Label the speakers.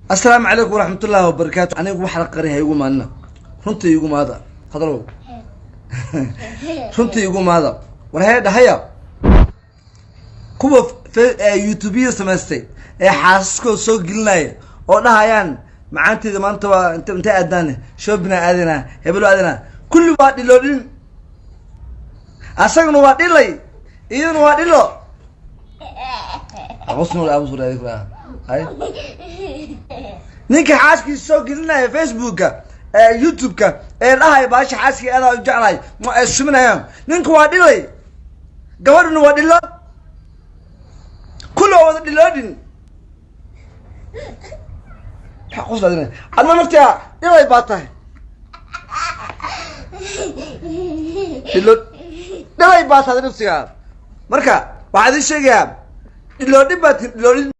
Speaker 1: Asalaamu calaykum waraxmatullaahi wabarakaatu. Anigu wax la qari ha igu maadina, runta igu maada hadalow, runta igu maada. War hee dhahaya, kuwa YouTubeya samaystay ee xaasaskooda soo gelinaya oo dhahayaan macaanteeda maanta waa int intay aadaan shopping aadina, hebelo aadina, kulli waa dhiloodhin. Asaguna waa dhilay, iyaduna waa dhilo. Aqoosnul aamus. Ay, ninka xaaskiisa soo gelinaya Facebooka, YouTube-ka, ee dhahaya baasha xaaskii adaa u jeclahay, ma ay suminayaan. Ninka waa dhilay, gabadhuna waa dhilo, kulli waa wada dhiloodhin. Maxaa qoslaadina? Adna naftiga dhilay baa tahay, dhilo dhilay baa tahay naftiga. Marka waxaa idin sheegayaa, dhiloodhin baa tihin, dhiloodhin.